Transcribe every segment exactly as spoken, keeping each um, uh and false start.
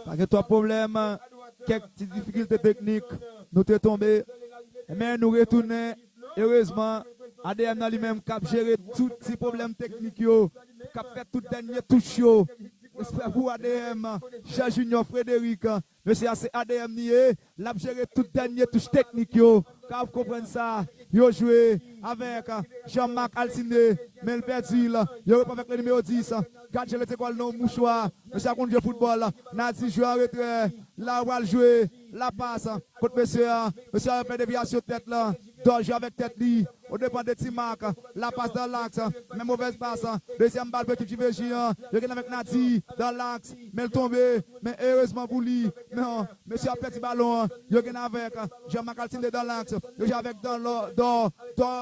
Pa gen twòp pwoblèm, kèk ti difikilte teknik, nou te tonbe, men nou retounen. Erezman, A D M nan li menm k ap jere tout ti pwoblèm teknik yo, k ap fè tout dènye touch yo. Respè pou A D M, Jean Junior Frédéric, mesye a se A D M li ye, l ap jere tout dènye touch teknik yo. Ka w konprann sa, yo jwe avèk Jean Marc Altiné, men l pèdi l. Yo repran avèk le nimewo dis. Gad jan l rete kò l nan yon mouchwa. Mesye a konn jwe foutbòl. Nadi jwe an retrè. La pral jwe. La pas. Kot mesye a? Mesye a fè devyasyon tèt la. Dò jwe avèk tèt li. O depan de Ti Mak. La pas dan laks. Men movèz pas. Dezyèm bal pou ekip Jiveji an. Yo gen avèk Nadi dan laks. Men l tonbe. Men erezman pou li. Men mesye a pèdi balon an. Yo gen avèk Jean Marc Altiné dan laks. Yo jwe avèk Dò. Dò. Dò.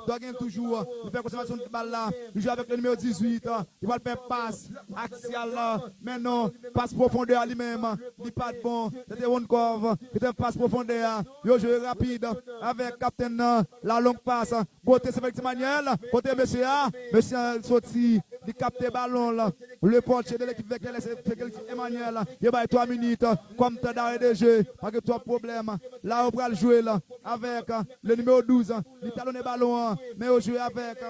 Dò gen toujou. Li fè konsèvasyon bal la. Li jwe avèk le nimewo dizuit. Li pral fè pas aksyal la. Men non, pas pwofondè a li menm. Li pa t bon. Se te Wonkov. Ki te pas pwofondè a. Yo jwe rapid. Avèk kaptenn nan. La long pas. Kote se Felix Emmanuel. Kote mesye a. Mesye a soti. Li kapte balon la. Le pòtye de lekip Vèkèlè se Felix Emmanuel. Yo bay twa minit. Kòm tan darè de je. Pa gen twòp pwoblèm. La yo pral jwe la. Avèk le nimewo douz. Li talonnen balon an. Men yo jwe avèk.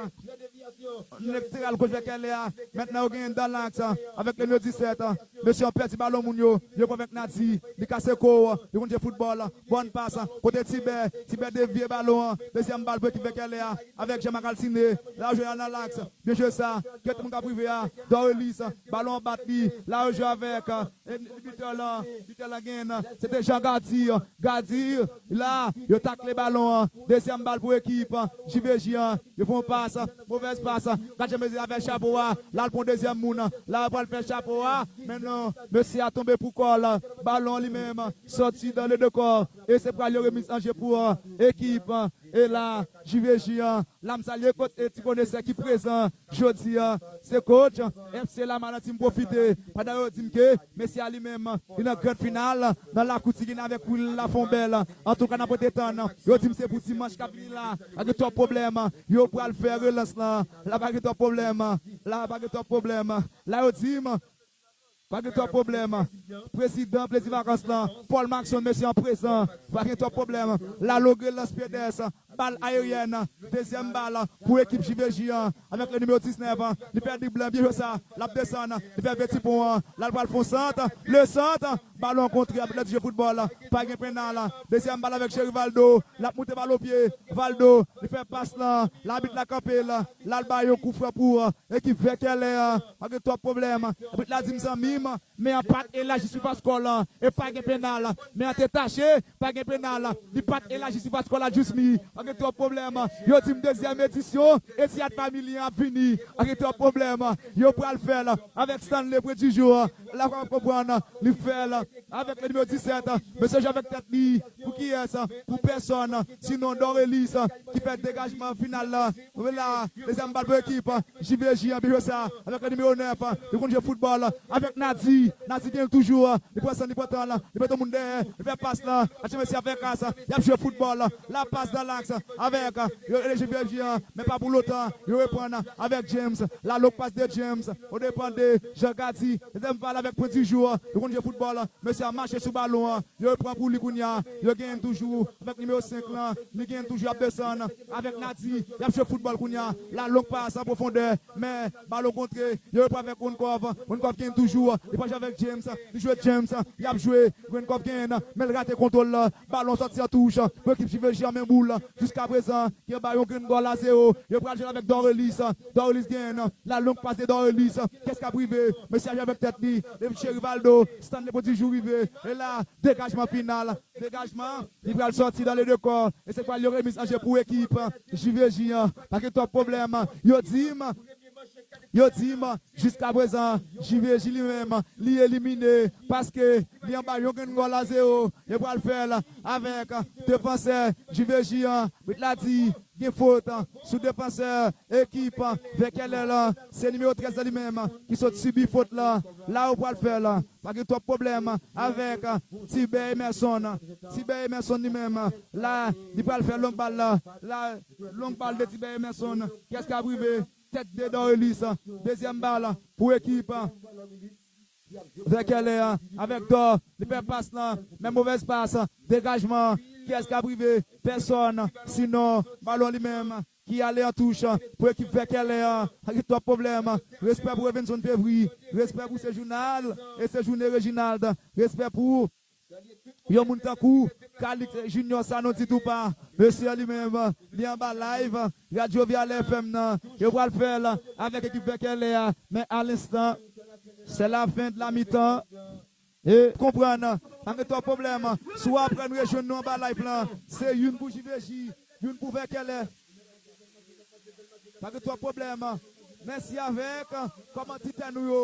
Latéral gauche Vèkèlè a. Mentnan yo genyen dan laks avèk le nimewo disèt. Mesye yo pèdi balon moun yo. Yo pran avèk Nadi. Li kase kò. Li konn jwe foutbòl. Bòn pas. Kote Tibè. Tibè devye balon an. Dezyèm bal pou ekip Vèkèlè a. Avèk Jean Marc Altiné. La yo jwe a nan laks. Byen jwe sa. Kèt moun k ap rive a. Dorelis. Balon an bat li. La yo jwe avèk. E bitè lan. Bitè lan genyen. Se te Jean Gadi. Gadi. La. Yo takle balon an. Dezyèm bal pou ekip. Jiveji an. Yo fè yon pas. Movèz pas. Gad jan mesye a fè chapo a. La l pran dezyèm moun. La yo pral fè chapo a. Men non. Mesye a tonbe pou kò l. Balon li menm. Sòti dan le de kò. E se pral yon remiz an je pou ekip. E la. Jiveji an. La m salye kot e ti konesè ki prezan. Jodi a. Se coach. F C Lamaranti m pwofite. Pandan yo di m ke. Mesye a li menm. Li nan gran final. Nan lakou ti gen avèk Will Lafonbèl. Antouka n ap rete tann. Yo di m se pou dimanch k ap vini la. Pa gen twòp pwoblèm. Yo pral fè relans lan. La pa gen twòp pwoblèm. La pa gen twòp pwoblèm. La yo di m. Pa gen twòp pwoblèm. Prezidan Plezi Vakans lan. Paul Maxon mesye an prezan. Pa gen twòp pwoblèm. La long relans Pedès. Bal ayeryèn. Dezyèm bal. Pou ekip Jiveji an. Avèk le nimewo diznèf. Li fè drib lan. Byen jwe sa. L ap desann. Li fè veti pon an. La l pral fè yon sant. Le sant. Balon kontre. Abitraj jwe foutbòl. Pa gen pennal. Dezyèm bal avèk Gerivaldo. L ap moute bal o pye. Valdo. Li fè pas lan. Labit la kanpe l. La l bay yon kou fran pou ekip Vèkèlè an. Pa gen twòp pwoblèm. Abit la di m zanmi m. Men an pa t elaji sifas kò lan. E pa gen pennal. Men an te tache. Pa gen pennal. Li pa t elaji sifas kò la jis mi. Pa gen twòp pwoblèm. Yo di m dezyèm edisyon. Etihad Family an ap vini. Pa gen twòp pwoblèm. Yo pral fè l. Avèk Stanley Pwedijou. La w ap konprann. Li fè l. Avèk le nimewo disèt. Mesye jwe avèk tèt li. Pou kiyès? Pou pèsòn. Sinon Dorelis. Ki fè degajman final la. Wi la, dezyèm bal pou ekip Jiveji an, byen jwe sa, avèk le nimewo nèf, li konn jwe foutbòl, avèk Nadi, Nadi gen l toujou, li pran san, li pran tan, li mete moun dèyè, li fè pas lan, atche mesye a fè kas, y ap jwe foutbòl, la pas dan laks, avèk, yo rele Jiveji an, men pa pou lontan, yo reprann, avèk James, la long pas de James, o depan de Jean Gadi, dezyèm bal avèk Pwedijou, li konn jwe foutbòl, mesye a mache sou balon an, yo pran pou li kounye a, yo genyen toujou, avèk nimewo senk lan, li genyen toujou, y ap desann, avèk Nadi, y ap jwe foutbòl kounye a, la long pas an pwofondè, men balon kontre, yo repran avèk Wonkov, Wonkov genyen toujou, li pral jwe avèk James, li jwe James, y ap jwe, Wonkov genyen, men l rate kontwòl la, balon sòti an touch, pou ekip Jiveji an men boul, jiskaprezan, ki anba yon grenn gòl a zewo, yo pral jwe avèk Dorelis, Dorelis genyen, la long pas de Dorelis, kiyès k ap rive, mesye a jwe avèk tèt li, Gerivaldo, Stanley Pwedijou rive, e la, degajman final, degajman, li pral sòti dan le de kò, e se pral yon remiz an je pou ekip Jiveji an, pa gen twòp pwoblèm, yo di m, yo di m, jiskaprezan, Jiveji li menm, li elimine, paske li anba yon grenn gòl a zewo, yo pral fè l avèk defansè Jiveji an, abit la di, gen fot sou defansè ekip Vèkèlè lan, se nimewo trèz lan li menm ki sot sibi fot lan, la yo pral fè l, pa gen twòp pwoblèm avèk Tibè Emerson, Tibè Emerson li menm, la li pral fè long bal la, la long bal de Tibè Emerson, kiyès k ap rive, tèt de Dorelis, dezyèm bal pou ekip Vèkèlè avèk Dò, li pèd pas lan, men movèz pas, degajman, kiyès k ap rive? Pèsòn, sinon, balon li menm ki ale an touch pou ekip Vèkèlè, pa gen twòp pwoblèm. Respè pou Revenson Fevri, respè pou Sejounal e Sejoune Reginald, respè pou yon moun tankou Calix Junior, sa nou di tou pa. Mesye li menm, li anba live Radyo Vyalè F M nan. Yo pral fè l avèk ekip Vèkèlè a. Men a lenstan, se la fen de la mitan. E konprann, pa gen twòp pwoblèm. Si w aprann rejwenn nou anba live lan, se youn pou J V J, youn pou Vèkèlè. Pa gen twòp pwoblèm. Mèsi avèk kòmanditè nou yo.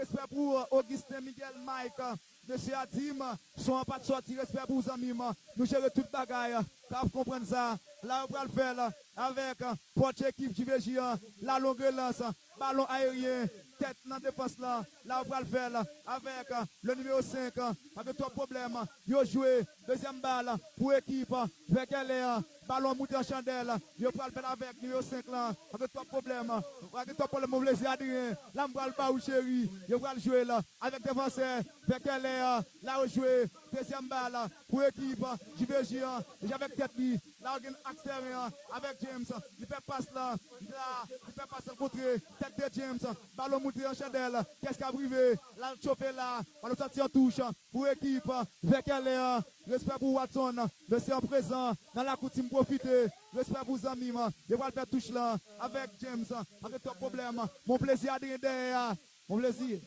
Respè pou Augustin Miguel Mike. Mesye Adim, son an pa t sòti, respè pou ou zanmi m. Nou jere tout bagay. Tav konprann sa. La yo pral fè l avèk pòch ekip J V J an. La longue relance. Balon ayeryen. Tèt nan defans lan. La yo pral fè l avèk le nimewo senk. Pa gen twòp pwoblèm. Yo jwe. Dezyèm bal pou ekip Vèkèlè an. Balon moute an chandèl. Yo pral fè l avèk nimewo senk lan. Pa gen twòp pwoblèm. Pa gen twòp pwoblèm, mon plezi Adrien. La m pral ba ou cheri. Yo pral jwe l avèk defansè Vèkèlè an. La yo jwe. Dezyèm bal pou ekip J V J an. Li jwe avèk tèt li. La yo gen aks tèren an avèk James. Li pèd pas lan. Li la. Li pèd pas lan kontre tèt de James. Balon moute an chandèl. Kiyès k ap rive? La l chofe la. Balon sòti an touch pou ekip Vèkèlè an. Respè pou Watson. Mesye an prezan nan lakou, ti m pwofite. Respè pou zanmi m. Yo pral fè touch lan avèk James. Pa gen twòp pwoblèm. Mon plezi Adrien dèyè a. Mon plezi.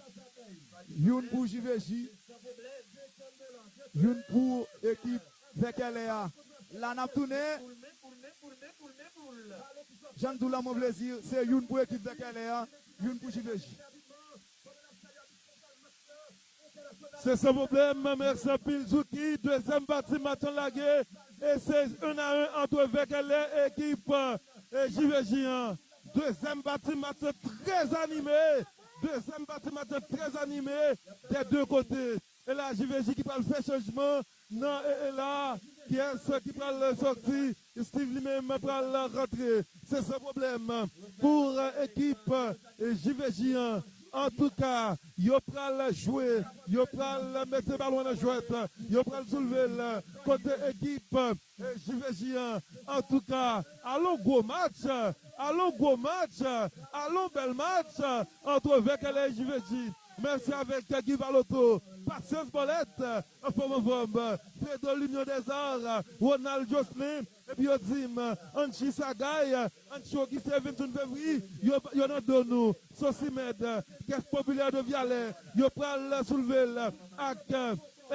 Youn pou J V J. Youn pou ekip Vèkèlè a. La n ap tounen. Jan m di w lan, mon plezi, se youn pou ekip Vèkèlè a, youn pou J V J. Se san pwoblèm, mèsi anpil Zouki. Dezyèm pati match lan lage e se un a un ant Vèkèlè ekip e J V J an. Dezyèm pati match lan trè anime. Dezyèm pati match lan trè anime des deux côtés. E la J V J ki pral fè chanjman nan e, e la, kiyès ki pral sòti? Steve li menm pral rantre. Se san pwoblèm pou ekip e, J V J an. Antouka, yo pral jwe, yo pral mete balon nan jwèt, yo pral soulve l kote ekip e, J V J an. Antouka, alon gwo match, alon gwo match, alon bèl match ant Vèkèlè e J V J. Mèsi avèk Guy Valoto, Pasyans Bòlèt, anfòm anfòm, Fredo L'Union des Arts, Ronald Jocelyn, epi yo di m, Anchi Sagay, Anchi Augustin, Vinson Fevri, yo, yo nan do nou, Sosimèd, Kès Popilè de Vyalè, yo pral soulve l ak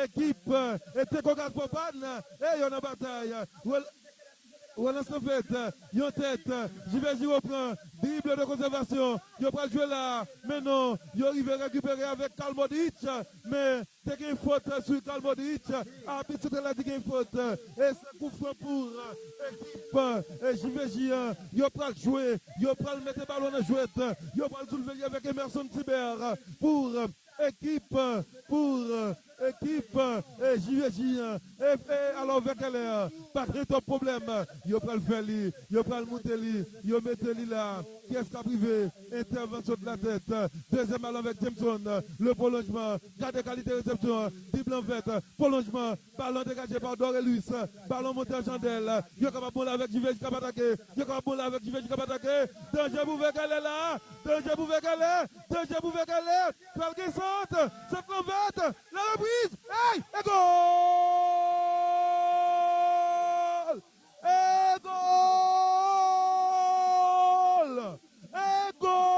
ekip e Teko Gaz Pwopàn, e yo nan batay. Rel- Relans nan fèt, yon tèt, J V J repran, dribble de conservation, yo pral jwe la, men non, yo rive rekipere avèk Karl Modric, men te gen fot sou Karl Modric, abit santral la di gen fot, e se kou fran pou ekip e J V J an, yo pral jwe, yo pral mete balon nan jwèt, yo pral soulve li avèk Emerson Tibert pou ekip, pou ekip e J V J an. E, e alò Vèkèlè, pa gen twòp pwoblèm. Yo pral fè li, yo pral moute li, yo mete li la. Kiyès k ap rive? Entèvansyon de la tèt. Dezyèm balon avèk Jameson. Le prolongement. Gade kalite resepsyon an. Dribble an fèt. Pwolonjman. Balon degaje pa Dorelus. Balon monte an chandèl. Yo kapab boule avèk J V J k ap atake. Yo kapab boule avèk J V J k ap atake. Danje pou Vèkèlè la. Danje pou Vèkèlè. Danje pou Vèkèlè. Pral gen sant. Sant lan fèt. La reprise. Ey! E gòl! E gòl! E gòl!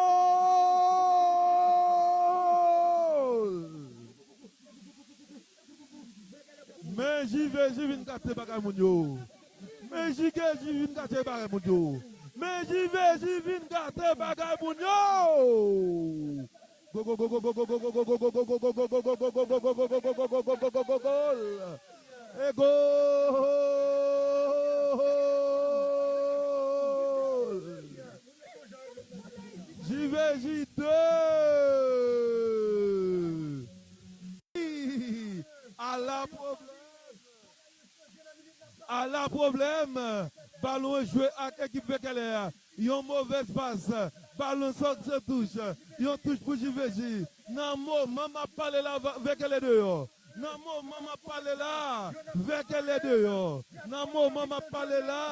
Men J V J vin gate bagay moun yo. Men J V J vin gate bagay moun yo. Men J V J vin gate bagay moun yo. Gòl! E gòl! J V J de. Ala pwoblèm! Ala pwoblèm! Balon jwe ak ekip Vèkèlè a. Yon movèz pas. Balon sòti an touch. Yon touch pou J V J. Nan moman m ap pale la, Vèkèlè deyò. Nan moman m ap pale la, Vèkèlè deyò. Nan moman m ap pale la,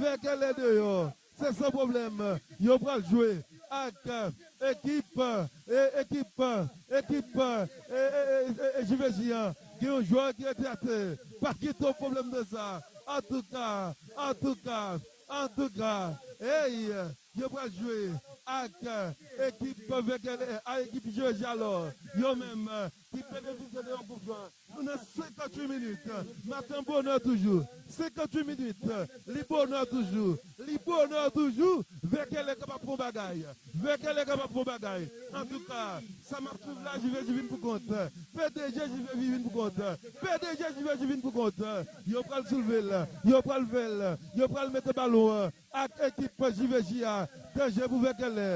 Vèkèlè deyò. Se san pwoblèm. Yo pral jwe ak, eh, ekip, eh, ekip, eh, ekip, eh, eh, eh, eh, J V J an. Gen yon jwè ki rete atè. Pa gen twòp pwoblèm de sa. Antouka, antouka, antouka. Hey, yo pral jwe ak, eh, ekip Vèkèlè, ak ekip J V J alò. Yo menm, eh, ki benefisye de yon kout fran. Nou nan senkanntuit minit. Maten bonè toujou. Senkanntuit minit. Li bonè toujou. Li bonè toujou. Vèkèlè kapab fè yon bagay. Vèkèlè kapab fè yon bagay. Antouka, sa m ap swiv la, J V J vin pou kont. P D G J V J vin pou kont. P D G J V J vin pou kont. Yo pral soulve l. Yo pral fè l. Yo pral mete balon an ak ekip J V J a. Danje pou Vèkèlè.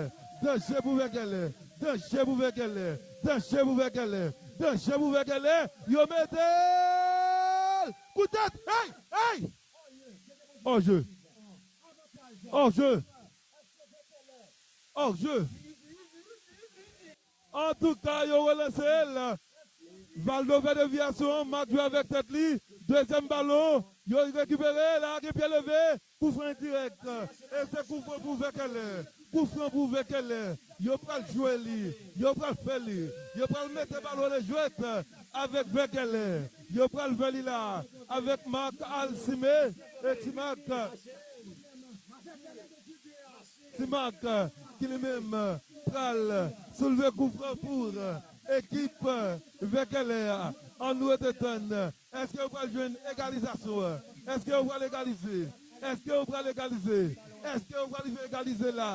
Danje pou Vèkèlè. Danje pou Vèkèlè. Danje pou Vèkèlè. Danje pou Vèkèlè. Yo mete l. Kout tèt. Hey! Hey! Hors jeu. Hors jeu. Hors jeu. Antouka, yo relanse l. Valdo fè devyasyon, Marc jwe avèk tèt li. Dezyèm balon, yo rekipere, la gen pye leve. Kout fran dirèk. E se kout fran pou Vèkèlè. Kout fran pou Vèkèlè. Yo pral jwe li. Yo pral fè li. Yo pral mete balon nan jwèt avèk Vèkèlè. Yo pral fè li la. Avèk Marc Alcimé. E ti Marc. Ti Marc, ki li menm pral soulve kout fran pou ekip Vèkèlè a. Ann nou rete tann. Èske yo pral jwenn egalizasyon an? Èske yo pral egalize? Èske yo pral egalize? Èske yo pral rive egalize la?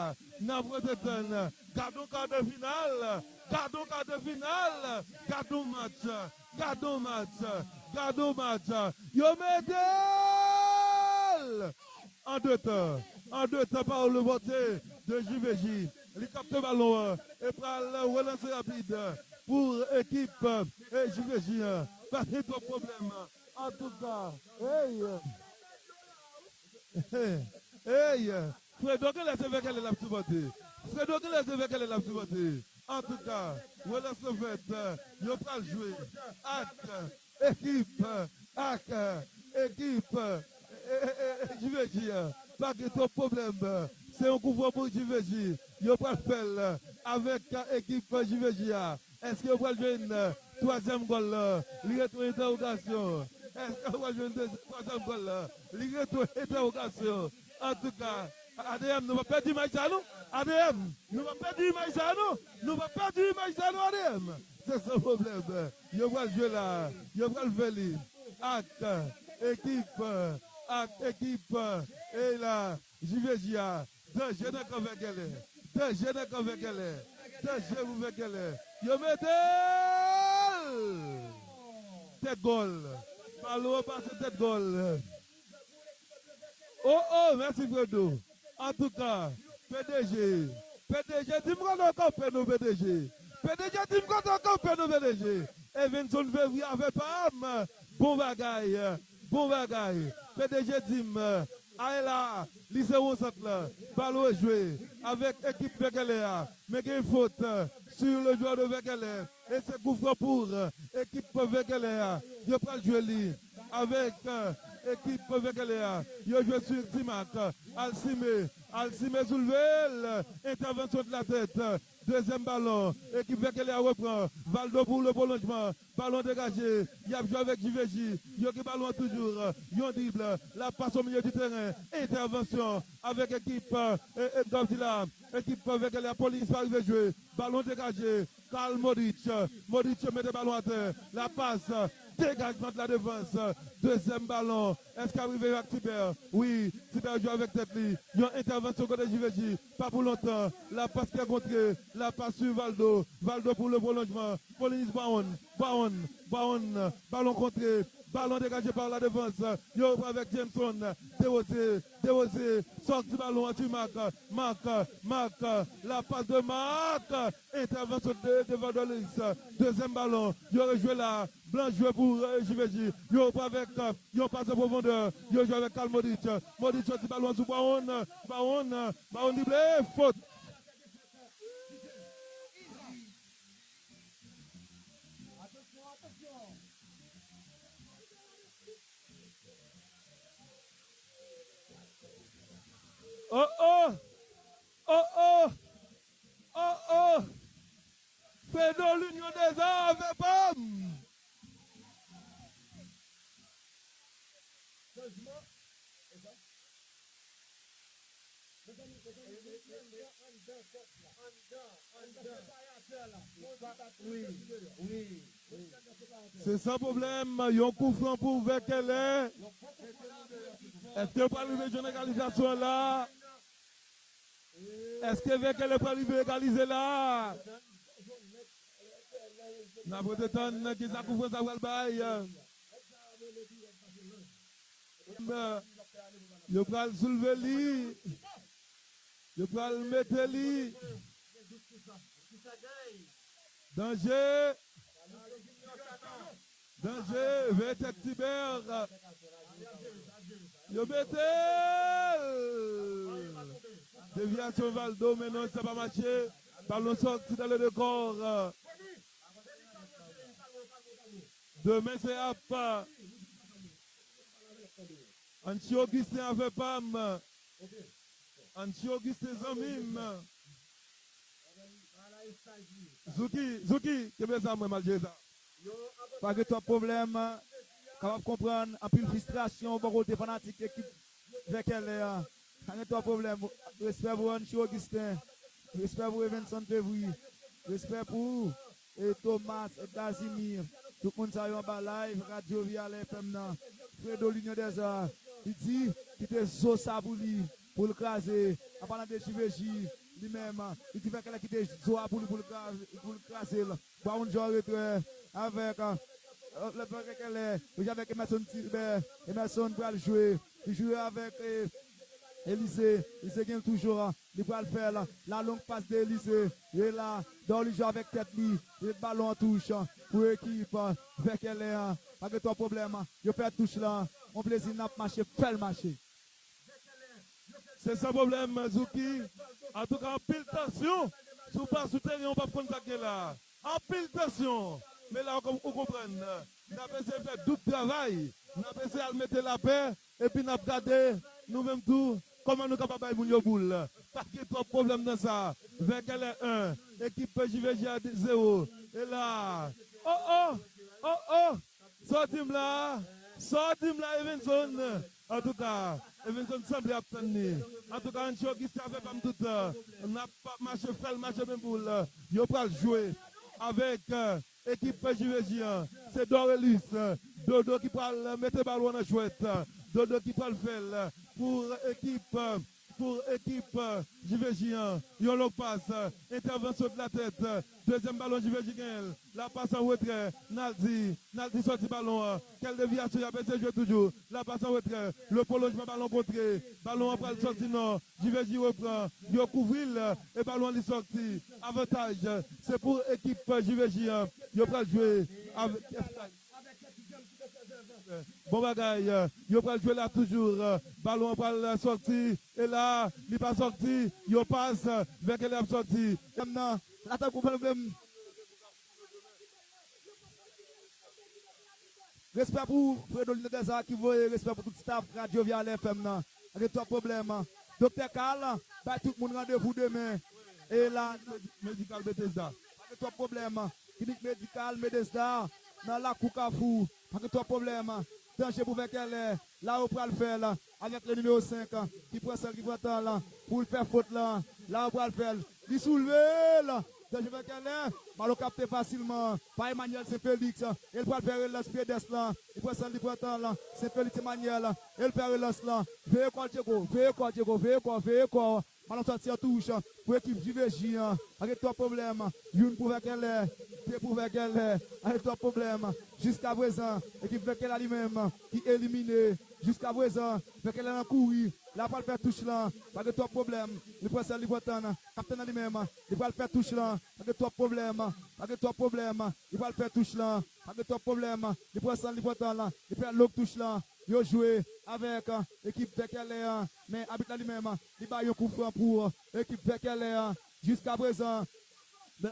N ap rete tann. Gade yon kadè final. Gade yon kadè final. Gade yon match. Gade yon match. Gade yon match. Yo mete l! An de tan. An de tan, pa le pòtye de J V J. Li kapte balon an e pral relanse rapid pou ekip, eh, J V J an. Pa gen twòp pwoblèm. Antouka, hey! Hey! Fredo genlè se Vèkèlè l ap sipòte. Fredo genlè se Vèkèlè l ap sipòte. Antouka, relans lan fèt, yo pral jwe ak ekip, ak ekip, e, e, e, e, J V J a. Pa gen twòp pwoblèm. Se yon kout fran pou J V J. Yo pral fè l avèk ekip J V J a. Èske yo pral jwenn twazyèm gòl lan? Li rete yon entèwogasyon. Èske yo pral jwenn de-, twazyèm gòl lan? Li rete yon entèwogasyon. Antouka, A D M, nou p ap pèdi imaj sa non. A D M, nou p ap pèdi imaj sa non. Nou p ap pèdi imaj sa non, A D M. Se san pwoblèm. Yo pral jwe la. Yo pral fè li. Ak ekip, ak ekip, e la, J V J a. Danje nan kan Vèkèlè. Danje nan kan Vèkèlè. Danje pou Vèkèlè. Yo mete l! Tèt gòl. Balon an pase tèt gòl. Oh, oh, mèsi Fredo. Antouka, P D G. P D G di m kote w kanpe nou, P D G. P D G di m kote w kanpe nou, P D G. Evenson Fevrier avè pa m. Bon bagay. Bon bagay. P D G di m, ay la, li se won sant lan. Balon jwe avèk ekip Vèkèlè a. Men gen fot, euh, sur le joueur de Vèkèlè. E se kout fran pou, euh, ekip Vèkèlè a. Yo pral jwe li avèk, euh, ekip Vèkèlè a. Yo jwe sou Timak. Alcime. Alcime soulve l. Entèvansyon de la tèt. Dezyèm balon. Ekip Vèkèlè a repran. Valdo pou le pwolonjman. Balon degaje. Y ap jwe avèk J V J. Yo gen balon an toujou. Yon drib. La pas o milye di teren. Entèvansyon avèk ekip, euh, e, e, Gòvdila. Ekip Vèkèlè a, Polis pa rive jwe. Balon degaje. Karl Modric. Modric mete balon atè. La pas. Degajman de la defans. Dezyèm balon. Èske ap rive ak Tibè? Wi. Tibè jwe avèk tèt li. Yon entèvansyon kote J V J. Pa pou lontan. La pas ki kontre. La pas sou Valdo. Valdo pou le pwolonjman. Polis Brown. Brown. Brown. Balon kontre. Balon degaje pa la defans. Yo repran avèk Jameson. Derose. Derose. Sòti balon an sou Marc. Marc. Marc. La pas de Marc. Entèvansyon de, de Valdo Luis. Dezyèm balon. Yo rejwe la. Blan jwe pou, euh, J V J. Yo repran avèk, euh, yon pas an pwofondè. Yo jwe avèk Karl Modric. Modric sòti balon an sou Brown. Brown. Brown drible. Fot. Oh oh! Oh oh! Oh oh! Fredo Linyon Deza avè pam! Se san pwoblèm, yon kou fran pou Vèkèlè. Èske yo pral rive jwenn egalizasyon an la? Èske Vèkèlè pral rive egalize la? N ap rete tann kisa kou fran sa pral bay. Yo pral soulve li. Yo pral mete li. Danje. Danje, veye tèt Tibè. Yo mete l. Devyasyon Valdo, men non, sa pa mache. Balon sòti dans le décor. Demen se ap Anchi Augustin avè pam. Anchi Augustin zanmi m. Zouki, Zouki, kenbe sa mwen, malgre sa. Pa gen twòp pwoblèm. Kapab konprann anpil fristrasyon bò kote fanatik ekip Vèkèlè a. Pa gen twòp pwoblèm. Respè pou Anchi Augustin. Respè pou Evenson Fevry. Respè pou e Thomas, e Casimir. Tout moun sa yo anba live, Radyo Vyalè F M nan. Fredo Linyon Deza, li di, kite zo sa pou li, pou l kraze. An palan de J V J, li menm, li di Vèkèlè kite zo a pou li, pou l kraze, pou l kraze l. Brown Jean an retrè avèk, euh, lè Vèkèlè, li jwe avèk Emerson Tibè. Emerson pral jwe. Li jwe avèk, eh, Elize. Elize gen l toujou. Li pral fè l. La longue passe de Elize. E la, Dorly jwe avèk tèt li. E balon an touche pou ekip, euh, Vèkèlè an. Pa gen twòp pwoblèm. Yo pèd touch lan. On plezi n ap mache, fè l mache. Se san pwoblèm, Zouki. Antouka, anpil tansyon. Si w pa sou teren, w p ap konn sa k gen la. Anpil tansyon. Men la, ou konprann. N ap eseye fè doub travay. N ap eseye al mete lapè. Epi n ap gade, nou menm tou, kòman nou kapab bay moun yo boul. Pa gen twòp pwoblèm nan sa. Vèkèlè en, ekip P J V J a zewo. E la, oh, oh, oh, oh! Sa w di m la? Sa w di m la, Evenson? Antouka, Evenson sanble ap tann li. Antouka, Anchi Augustin avè pa m tout, n ap mache, fè l mache men boul. Yo pral jwe avèk, euh, ekip P J V J an. Se Dorelus, euh, Dodo ki pral mete balon nan jwèt. Dodo ki pral fè l pou ekip, euh, pou ekip, euh, J V J an. Yon long pas, euh, entèvansyon de la tèt, euh, dezyèm balon J V J genyen l. La pas an retrè, Naldi. Naldi sòti balon an. Kèl devyasyon y ap eseye jwe toujou. La pas an retrè. Le pwolonjman balon kontre. Balon an pral sòti non. J V J repran. Yo kouvri l. E balon an li sòti. Avantaj. Se pou ekip J V J an. Yo pral jwe avèk Bon bagay, euh, yo pral jwe la toujou. Euh, balon an pral sòti. E la, li pa sòti. Yo pas, euh, Vèkèlè ap sòti. Dam nan, la tankou pwoblèm. Respè pou Fredo Linodèza ki voye respè pou tout staff Radyo Vyalè F M nan. Pa gen twòp pwoblèm. Doktè Carl, bay tout moun randevou demen. E la, Medikal Bethesda. Pa gen twòp pwoblèm. Klinik medikal Medesda nan lakou Kafou. Pa gen twòp pwoblèm. Danje pou Vèkèlè. La yo pral fè l avèk le nimewo senk ki pran sèl ki pran tan l pou l fè fot lan. La yo pral fè l. Li soulve l. Danje Vèkèlè. Balon kapte fasilman pa Emmanuel Saint Felix. E l pral fè relans pye dès lan. Li pran sèl li pran tan l. Saint Felix Emmanuel. E l fè relans lan. Veye kò Diego. Veye kò Diego. Veye kò. Veye kò. Balon sòti an touch pou ekip J V J an. Pa gen twòp pwoblèm. Youn pou Vèkèlè, de pou Vèkèlè. Pa gen twòp pwoblèm. Jiskaprezan, ekip Vèkèlè li menm ki elimine. Jiskaprezan, Vèkèlè nan kouri. La pral fè touch lan. Pa gen twòp pwoblèm. Li pran sèl, li pran tan. Kaptèn nan li menm. Li pral fè touch lan. Pa gen twòp pwoblèm. Pa gen twòp pwoblèm. Li pral fè touch lan. Pa gen twòp pwoblèm. Li pran sèl, li pran tan lan. Li fè long touch lan. Yo jwe avèk, euh, ekip Vèkèlè an, men abit la li menm, li bay yon kou fran pou, euh, ekip Vèkèlè an. Jiskaprezan,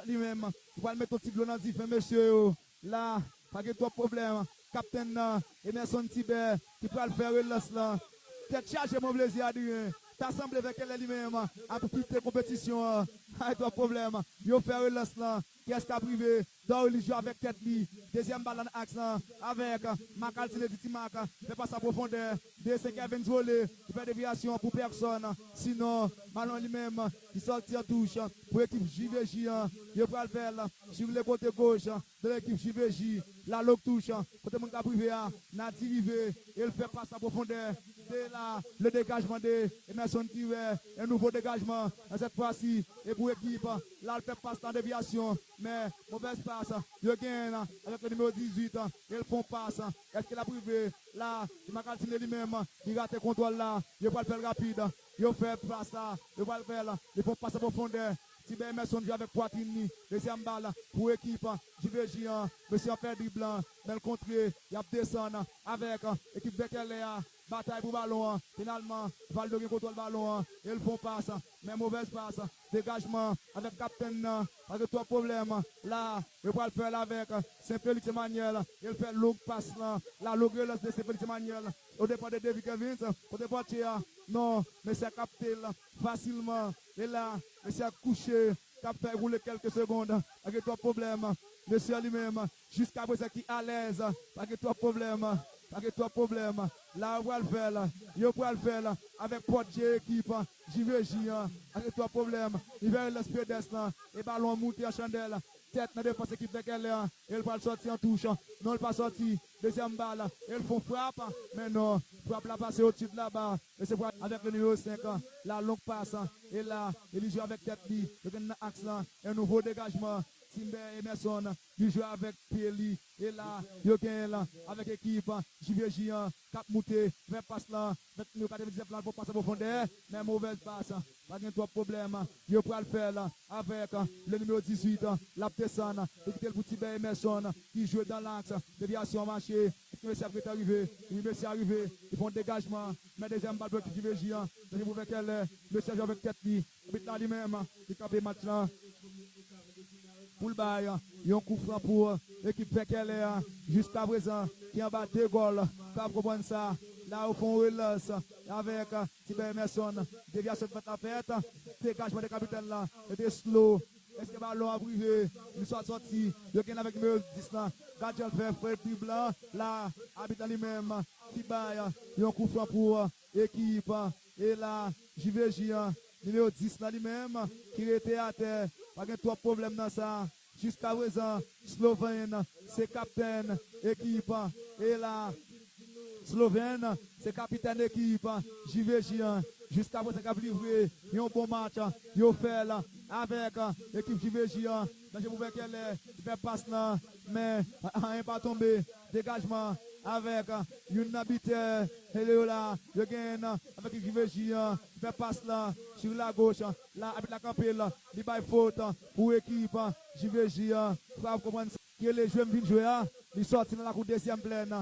li menm, li pral mete yon ti dlo nan diven mesye yo. La, pa gen twòp pwoblèm. Kaptèn nan, Emerson Tibè, ki pral fè relans lan. Tèt chaje, mon plezi Adrien. Ta sanble Vèkèlè li menm ap kite konpetisyon an. Ay, twòp pwoblèm. Yo fè relans lan. Kiyès k ap rive? Dorly jwe avèk tèt li. Dezyèm bal nan aks lan avèk Marc Altine, Didi Mac. Fè pas an pwofondè. Desen Kevens vole. Li fè devyasyon pou pèsòn. Sinon, balon li menm ki sòti an touch pou ekip J V J an. Yo pral fè l sou le kote goch de lekip J V J. La long touch kote moun k ap rive a. Nadi rive e l fè pas an pwofondè. De la, le dégagement de Emerson Kiwe. Un nouveau dégagement cette fois-ci. E pou ekip la, l fè pas lan devyasyon. Men, movèz pas. Yo genyen l avèk le nimewo dizuit. E l fè yon pas. Èske l ap rive? La, se Marc Altine li menm ki rate kontwòl la. Yo pral fè l rapid. Yo fè pas la. Yo pral fè l. Li fè yon pas an pwofondè. Tibè Emerson jwe avèk pwatrin li. Dezyèm bal pou ekip J V J an. Mesye an fè drib lan. Men l kontre. Y ap desann avèk ekip Vèkèlè a. Batay pou balon an. Finalman, Valdo gen kontwòl balon an. E l fè yon pas. Men movèz pas. Degajman avèk kaptenn nan. Pa gen twòp pwoblèm. La, yo pral fè l avèk Saint Felix Emmanuel. E l fè long pas lan. La, long relans de Saint Felix Emmanuel. O depa de David Kevins. Kote pòtye a? Non, mesye a kapte l fasilman. E la, mesye a kouche. K ap fè woule kèlke segonn. Pa gen twòp pwoblèm. Mesye a li menm, jiskaprezan ki alèz. Pa gen twòp pwoblèm. Pa gen twòp pwoblèm. La, yo pral fè l. Yo pral fè l avèk pòtye ekip J V J an. Pa gen twòp pwoblèm. Li fè relans Pedès lan. E balon an moute an chandèl. Tèt nan defans ekip Vèkèlè an. E l pral sòti an touch. Non, l pa sòti. Dezyèm bal. E l fè yon frap. Men non. Frap la pase odsi de laba. E se pou avèk le nimewo senk. La long pas. E la, e li jwe avèk tèt li. Yo gen nan aks lan. Un nouveau dégagement. Timber Emerson. Li jwe avèk pye li. E la, yo genyen l avèk ekip J V J an k ap moute. Fè pas lan. Avèk nimewo katrevendiznèf lan, l fè yon pas an pwofondè. Men movèz pas. Pa gen twòp pwoblèm. Yo pral fè l avèk le nimewo dizuit. L ap desann. Li kite l pou Tibè Emerson ki jwe dan laks. Devyasyon mache. Èske mesye ap gentan rive? Wi, mesye a rive. Li fè yon degajman. Men dezyèm bal pou ekip J V J an. Mesye pou Vèkèlè. Mesye a jwe avèk tèt li. Abit la li menm. Li kanpe match lan. Pou l bay yon kou fran pou ekip Vèkèlè a. Jiskaprezan, ki anba de gòl. K ap konprann sa. La, yo fè yon relans avèk Tibè Emerson. Devyasyon k fèt la fèt. Degajman de kapitèn la. E de slow. Èske balon ap rive? Li sot sòti. Yo gen avèk nimewo dis lan. Gadyan fè fè drib lan. La, abit lan li menm ki bay yon kou fran pou ekip. E la, J V J an, nimewo dis lan li menm ki rete atè. Pa gen twòp pwoblèm nan sa. Jiskaprezan, Slovèn se kaptèn ekip. E la, Slovèn se kapitèn ekip J V J an. Jiskaprezan k ap livre yon bon match. Yo fè l avèk ekip J V J an. Danje pou Vèkèlè, li fè pas lan, men anyen pa tonbe. Degajman avèk youn nan bitè. E yo la, yo genyen avèk ekip J V J an. Li fè pas lan sou lagoch. La, abit la kanpe l. Li bay fot pou ekip J V J an. Frap konprann sa. Ki rele jwe m vin jwe a. Li sòti nan lakou dezyèm plèn.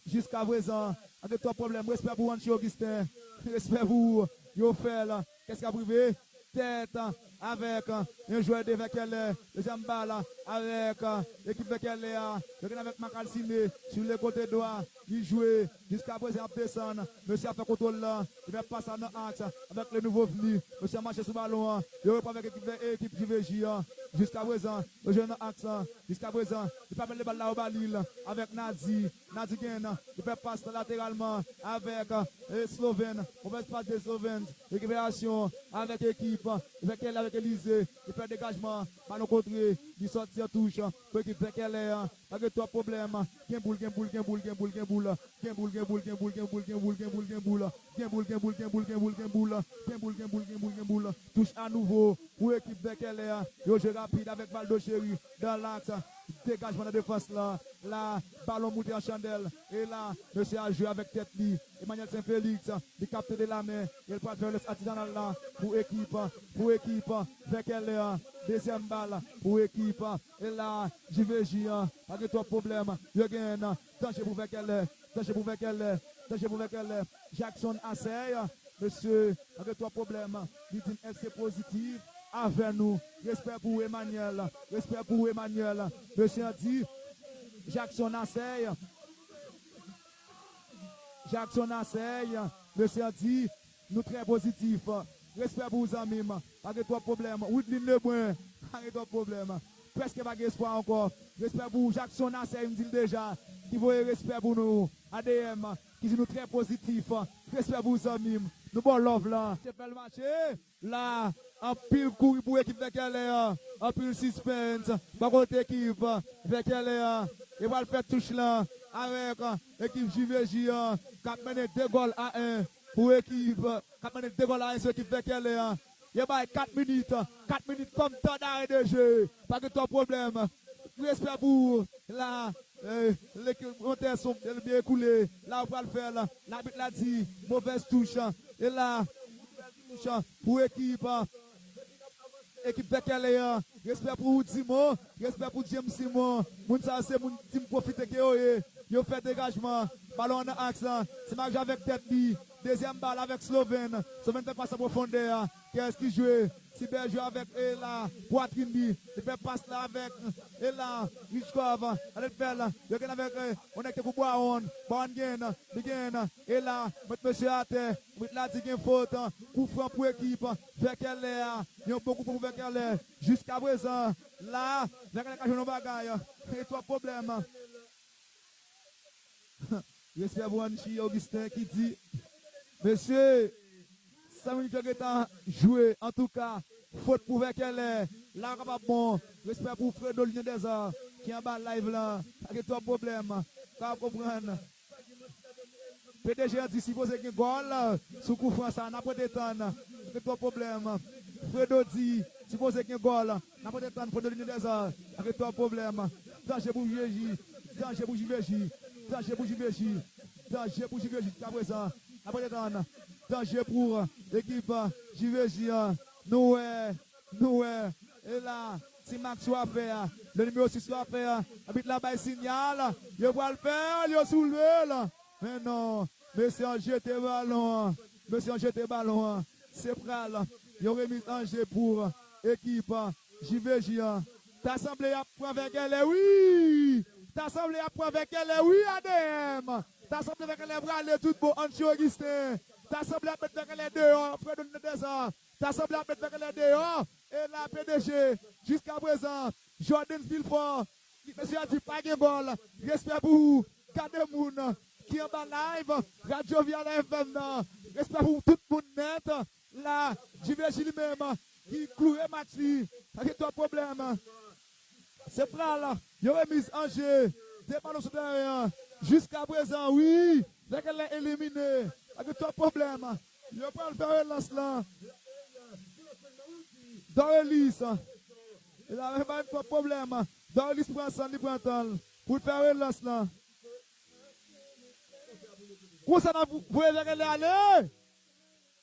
Jiskaprezan, pa gen twòp pwoblèm. Respè pou Juancho Augustin. Respè pou ou. Yo fè l. Kès k ap rive? Tèt avèk yon jwè de Vèkèlè. Dezyèm bal avèk ekip Vèkèlè a. Yo gen avèk Marc Altine sou le kote dwa. Li jwe. Jiskaprezan, ap desann. Mesye ap fè kontwòl lan. Li fè pas la nan aks avèk le nouvo vni. Mesye ap mache sou balon an. Yo repran avèk ekip, ekip J V J an. Jiskaprezan, yo jwe nan aks lan. Jiskaprezan, li pa mèt le bal la, yo ba li l avèk Nadi. Nadi gen, li fè pas lan lateralman avèk e, Slovèn. Movèz pas de Slovèn. Rekiperasyon avèk ekip. Vèkèlè avèk Elize. Li fè degajman. Balon kontre. Li sòti an touch pou ekip Vèkèlè an. Pa gen twòp pwoblèm. Gen boul, gen boul, gen boul, gen boul, gen boul. Gen boul, gen boul, gen boul, gen boul, gen boul, gen boul, gen boul. Gen boul, gen boul, gen boul, gen boul, gen boul. Gen boul, gen boul, gen boul, gen boul, gen boul. Touch a nouvo pou ekip Vèkèlè a. Yo jwe rapid avèk Valdo Chéry dan laks. Degajman nan defans lan. La, balon moute an chandèl. E la, mesye a jwe avèk tèt li. Emmanuel Saint Felix, li kapte de la men. E l pral fè relans atizanal la pou ekip, pou ekip Vèkèlè a. Dezyèm bal pou ekip. E la, J V J an. Pa gen twòp pwoblèm. Yo genyen danje pou Vèkèlè. Danje pou Vèkèlè. Danje pou Vèkèlè. Jackson Asey. Mesye, pa gen twòp pwoblèm. Li di m èske pozitif avè nou. Respè pou ou, Emmanuel. Respè pou ou, Emmanuel. Mesye an di Jackson Asey. Jackson Asey. Mesye an di Nou trè pozitif. Respè pou ou, zanmi m. Pa gen twòp pwoblèm. Widlin Lebrun, pa gen twòp pwoblèm. Prèske pa gen espwa ankò. Respè pou ou, Jackson Asèy, m di l deja, ki voye respè pou nou. A D M, ki di nou trè pozitif. Respè pou ou, zanmi m. Nou ba w love la. Se fè l mache. La, anpil kouri pou ekip Vèkèlè an. Anpil sispens. Bò kote ekip Vèkèlè an. E pral fè touch lan avèk ekip J V J an k ap mennen de gòl a en pou ekip k ap mennen de gòl a en sou ekip Vèkèlè an. Yo bay kat minit, kat minit kòm tan darè de je. Pa gen twòp pwoblèm. Respè pou ou. La, eh, lekòmantè son byen ekoule. La, ou pral fè l. Labit la di, movèz touch. E la, touch pou ekip, ekip Vèkèlè an. Respè pou Woody Mo. Respè pou James Simon. Moun sa yo se moun Team Pwofite ke yo ye. Yo fè degajman. Balon an nan aks lan. Ti Mak jwe avèk tèt li. Dezyèm bal avèk Sloven. Sloven fè pas an pwofondè. Kiyès ki jwe? Ti Bè jwe avèk Ela. Pwatrin li. Li fè pas la avèk Ela. Richkov. Gade l fè l. Yo gen avèk, eh, on nèg te kou Bwawon. Bwawon gen. Li gen. Ela. Met mesye atè. Met la di gen fot. Koufran pou ekip Vèkèlè a. Yon bon koufran pou Vèkèlè. Jiskaprezan, la, Vèkèlè ka jwenn yon bagay. E twòp pwoblèm. Respè pou Anchi Augustin ki di, mesye, san minit yo gentan jwe. Antouka, fot pou Vèkèlè. La kapab bon. Respè pou Fredo Linyon Dèzò ki anba live lan. Pa gen twòp pwoblèm. Ka konprann. P D G an di sipoze gen gòl sou koufran sa, n ap rete tann. Pa gen twòp pwoblèm. Fredo di sipoze gen gòl, n ap rete tann Fredo Linyon Dèzò. Pa gen twòp pwoblèm. Danje pou J V J, danje pou J V J, danje pou J V J, danje pou J V J jiskaprezan. N ap rete tann. Danje pou ekip J V J an. Nou wè, nou wè. E la, Ti Mak sou afè a. Le nimewo sis sou afè a. Abit la bay sinyal. Yo pral fè l, yo soulve l. Men non. Mesye an jete balon an. Mesye an jete balon an. Se pral yon remiz an je pou ekip J V J an. Ta sanble y ap pran Vèkèlè, wi! Ta sanble y ap pran Vèkèlè, wi, A D M! Ta sanble Vèkèlè prale tout bon, Anchi Augustin. Ta sanble y ap met Vèkèlè deyò, Fredo Linyon Dèzò. Ta sanble ap met Vèkèlè deyò. E la, P D G, jiskaprezan, Jordan Vilfort, mesye a di pa gen gòl. Respè pou ou. Gade moun ki anba live Radyo Vyalè F M nan. Respè pou tout moun nèt. La, J V J li menm ki kloure match li. Pa gen twòp pwoblèm. Se pral yon remiz an je. De balon sou teren an. Jiskaprezan, wi. Vèkèlè elimine. Pa gen twòp pwoblèm. Yo pral fè relans lan. Dorelis. E la, pa gen twòp pwoblèm. Dorelis pran san, li pran tan l pou l fè relans lan. Konsa n ap voye Vèkèlè ale.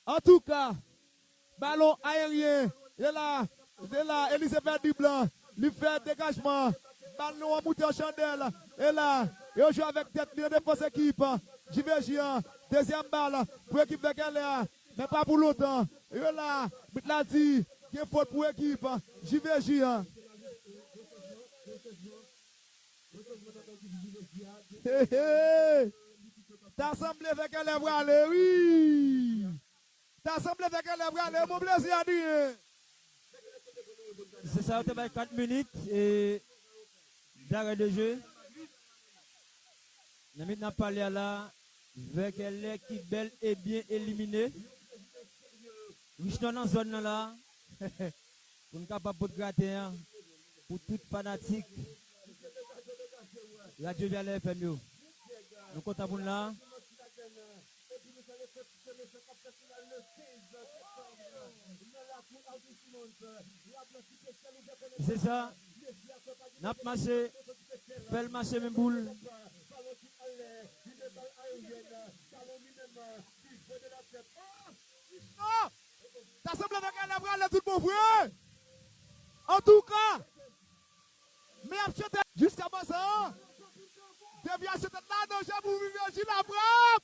Antouka, balon ayeryen, e la, e la, Elize fè drib lan, li fè degajman, balon an moute an chandèl, e la, yo jwe avèk tèt li nan defans ekip J V J an, dezyèm bal pou ekip Vèkèlè a, men pa pou lontan, e la, bit la di, gen fot pou ekip J V J an. He, he. Ta sanble Vèkèlè prale, wi. Ta sanble Vèkèlè prale, mon plezi Adrien. Se sa, yo te bay kat minit e darè de je. Nan minit n ap pale a la, Vèkèlè ki bèl e byen elimine. Richnon nan zòn nan la. Pou n kapab pot graten an pou tout fanatik Radyo Vyalè F M yo. Nou kontan pou n la. Se sa. N ap mache. Fè l mache men boul. Ta sanble Vèkèlè prale tout bon vre. Antouka, men y ap chante jiska prezan. Devyasyon tèt la, danje pou J V J, la frap.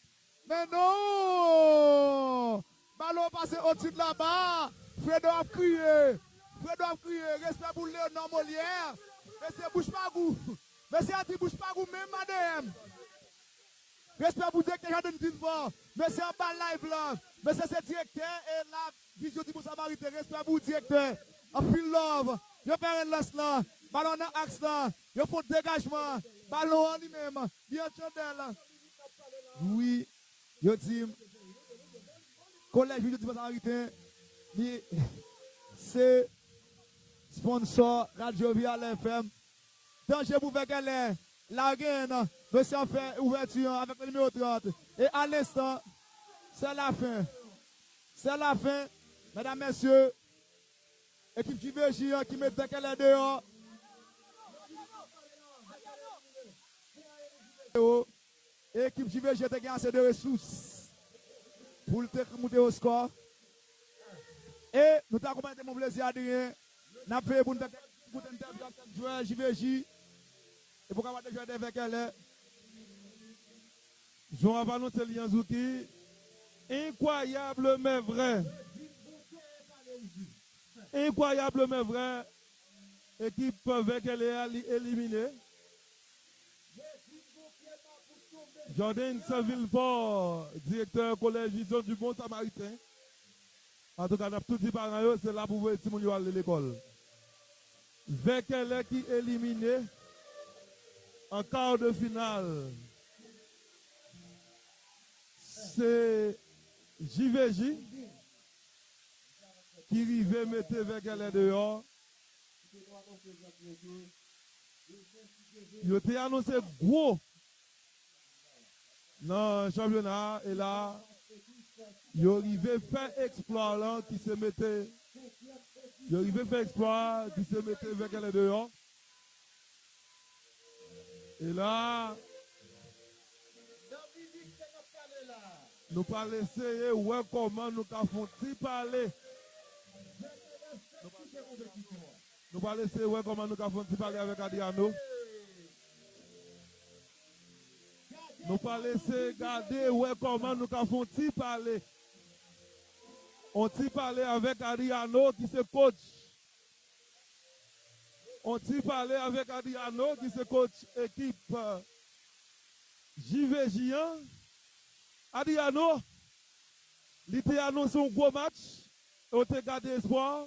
Men non! Balon pase odsi de laba. Fredo ap kriye. Fredo ap kriye. Respè pou Léonard Molière. Mesye bouch pa gou. Mesye a di bouch pa gou menm, A D M. Respè pou direktè Jandin Vilfò. Mesye anba live la. Mesye se direktè e la Vizyon di Bon Samariten. Respè pou direktè. Anpil love. Yo fè relans lan. Balon nan aks lan. Yo fè degajman. Balon an li menm. Li an chandèl. Wi. Yo di m. Kolèj Vizyon di Bon Samariten. Li se sponsò Radyo Viyale F M. Danje pou Vèkèlè. La genyen nan. Mesye ap fè ouvèti an avèk le nimewo trant. E a lenstan, se lafen. Se lafen. Medam, mesye, ekip J V J an ki met Vèkèlè deyò. Ekip J V J te gen ase de resous pou l te moute o skò. E nou ta konprann te bon plezi Adrien. N ap veye pou n fè kèk kout entèvyou ak kèk jwè J V J. E pou kapab de jwè de Vèkèlè. Jan w ap anonse li an Zouki. Incroyable mais vrai. Incroyable mais vrai. Ekip Vèkèlè a li elimine. Jordens Vilfort, direktè Collège Vision du Bon Samaritain. Antouka, n ap tou di paran yo, se la pou voye timoun yo ale lekòl. Vèkèlè ki elimine an quart de finale. Se J V J ki rive mete Vèkèlè deyò. Yo te anonse gwo nan chanpyona a, e la, yo rive fè eksplwa lan ki se mete, yo rive fè eksplwa ki se mete Vèkèlè deyò. E la, nou pral eseye wè kòman nou ka fè yon ti pale. Nou pral eseye wè kòman nou ka fè yon ti pale avèk Adriano. Nou pral eseye gade wè kòman nou ka fè yon ti pale. Yon ti pale avèk Adriano ki se coach. Yon ti pale avèk Adriano ki se coach ekip J V J an. Adriano, li te anonse yon gwo match, e w te gade espwa,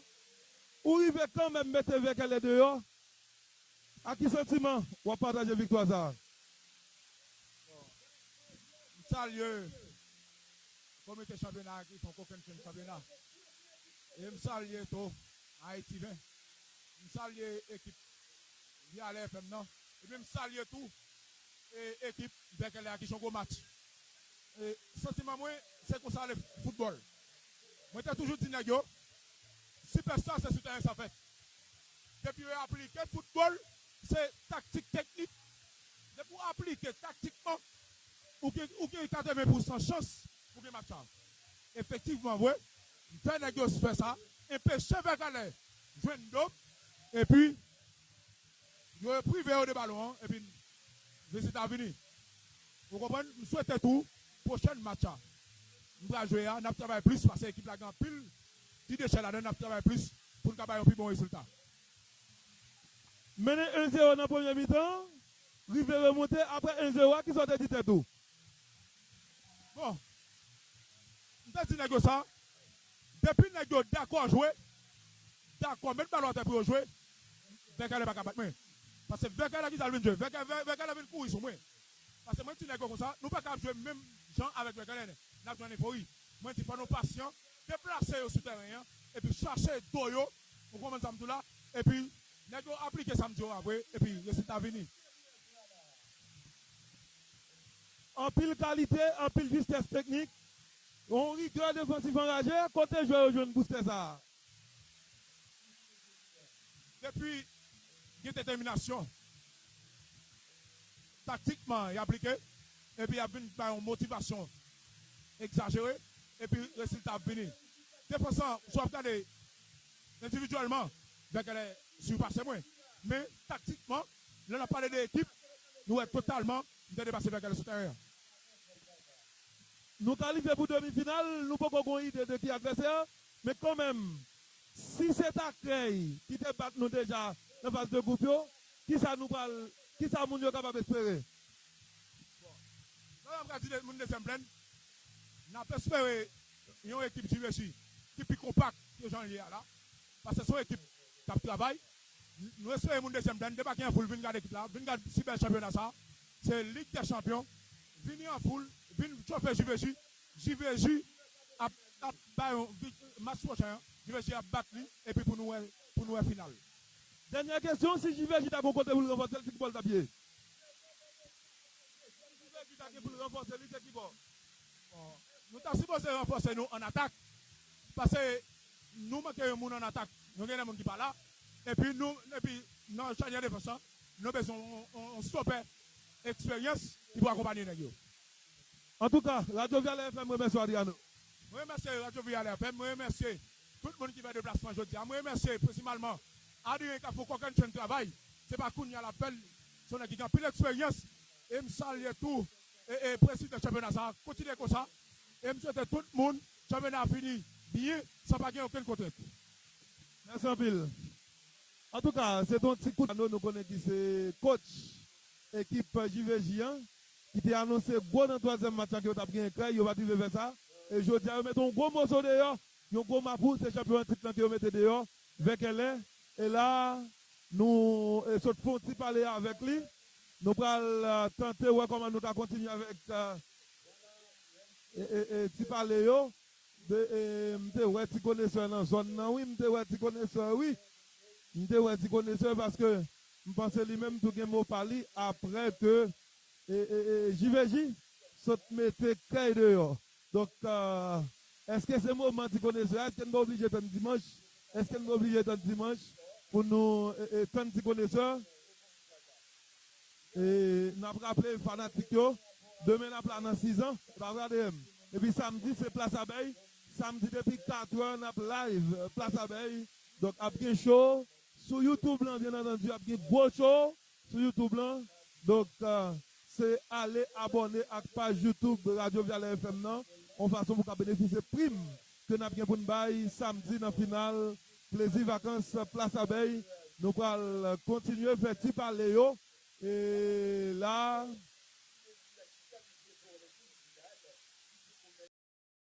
ou rive kanmenm mete Vèkèlè deyò. Ak ki santiman w ap pataje viktwa sa a? M salye komite chanpyona a ki fè yon kokennchenn chanpyona. E m salye tou Ayiti ven. M salye ekip Viyale F M nan. Epi m salye tou e, ekip Vèkèlè a ki jwe yon gwo match. E, santiman mwen, se konsa le foutbòl. Mwen te toujou di nèg yo, sipèsta se sou tèren sa fèt. Depi yo aplike foutbòl, se taktik teknik. Depi w aplike taktikman, ou gen, ou gen katreven pousan chans pou gen match la. Efektivman vre, m fè nèg yo fè sa, enpeche Vèkèlè jwenn do m, epi yo prive yo de balon an, epi rezilta vini. Ou konprann? M swete tou, pwochèn match la, m pral jwe a, n ap travay plis, paske ekip la gen anpil ti dechè ladan, n ap travay plis pou n ka bay yon pi bon rezilta. Mennen en zewo nan premye mitan, rive remonte apre en zewo a, kisa w te di tèt ou? Bon, m te di nèg yo sa, depi nèg yo dakò jwe, dakò met balon atè pou yo jwe, Vèkèlè pa ka bat mwen. Paske Vèkèlè ki sa l vin jwe? Vèkè-, Vè-, Vèkèlè vin kouri sou mwen. Paske mwen di nèg yo konsa, nou pa ka ap jwe menm jan avèk Vèkèlè, n ap jwenn efori. Mwen di fò nou pasyan, deplase yo sou tèren an, epi chache do yo, ou konprann sa m di w la, epi nèg yo aplike sa m di yo a vre, epi rezilta vini. Anpil kalite, anpil jistès teknik, yon rigè defansif anraje, kote jwè yo jwenn boustè sa a? Depi gen detèminasyon, taktikman y aplike, epi y ap vin bay yon motivasyon egzajere, epi rezilta ap vini. Defans lan, si w ap gade endividyèlman, Vèkèlè sipase mwen. Men taktikman, lè n ap pale de ekip, nou wè totalman m te depase Vèkèlè sou tèren an. Nou kalifye pou demi final, nou poko gon ide de ki advèsè, men kanmenm, si se t Akrèy ki te bat nou deja nan faz de gwoup yo, kisa nou pral, kisa moun yo kapab espere? Bon. Pral di de- moun Dezyèm Plèn, n ap espere yon ekip J V J ki pi konpak ke jan l ye a la. Paske se yon ekip k ap travay. Nou espere moun Dezyèm Plèn debake an foul, vin gade ekip la, vin gade si bèl chanpyona sa. Se Lig dè Chanpyon. Vini an foul, vin chofe J V J. J V J ap, ap bay yon vit- match pwochen an, J V J ap bat li, epi pou nou wè, pou nou wè final. Dènyè kesyon, si J V J ta gon kote pou l ranfòse l, ki bò l t ap ye? J V J ta gen pou l ranfòse li, se ki bò? Bon, nou ta sipoze ranfòse nou an atak. Paske nou manke yon moun an atak. Nou gen de moun ki pa la. Epi nou, epi nan chanyè defans lan, nou bezwen yon, yon, yon stopè eksperyans ki pou akonpanye nèg yo. Antouka, Radyo Vyalè F M remèsye w, Adriano. Mwen remèsye Radyo Vyalè F M, mwen remèsye tout moun ki fè deplasman jodi a. Mwen remèsye prensipalman Adrien k ap fè yon kòkennchenn travay. Se pa kounye a l ap fè l. Se yon nèg ki gen anpil eksperyans. E m salye tou e, e prezidan chanpyona sa a. Kontinye konsa. E m swete tout moun chanpyona a fini byen, san pa gen okenn kontrent. Mèsi anpil. Antouka, se te yon ti kout anons, nou konnen ki se coach ekip J V J an, ki te anonse gwo nan twazyèm match la ke yo t ap genyen kay, yo pa t rive fè sa. E jodi a, yo mete yon gwo moso deyò, yon gwo mapou, se chanpyon an tit lan ke yo mete deyò, Vèkèlè. E la, nou e, sot fè yon ti pale avèk li. Nou pral e, tante wè kòman nou ka kontinye avèk e, e, e, e, ti pale yo. De, e, m te wè ti konesè nan zòn nan, wi. M te wè ti konesè, wi. M te wè ti konesè paske m panse li menm tou gen mo pa li apre ke e, e, e, J V J sot mete kay deyò. Donk, e, èske se moman ti konesè a? Èske n pa oblije tann dimanch? Èske n pa oblije tann dimanch pou nou e, e, tann ti konesè? E n ap raple fanatik yo, demen n ap la nan sizan, e pa vre, A D M? Epi samdi, se Plas Abèy. Samdi depi katrè, n ap live, e, Plas Abèy. Donk, ap gen show sou YouTube lan, byen antandi, ap gen gwo show sou YouTube lan. Donk, e, se ale abòne ak paj YouTube Radyo Vyalè F M nan, yon fason pou w ka benefisye prim ke n ap gen pou n bay samdi nan final Plezi Vakans Plas Abèy. Nou pral kontinye fè ti pale yo. E la,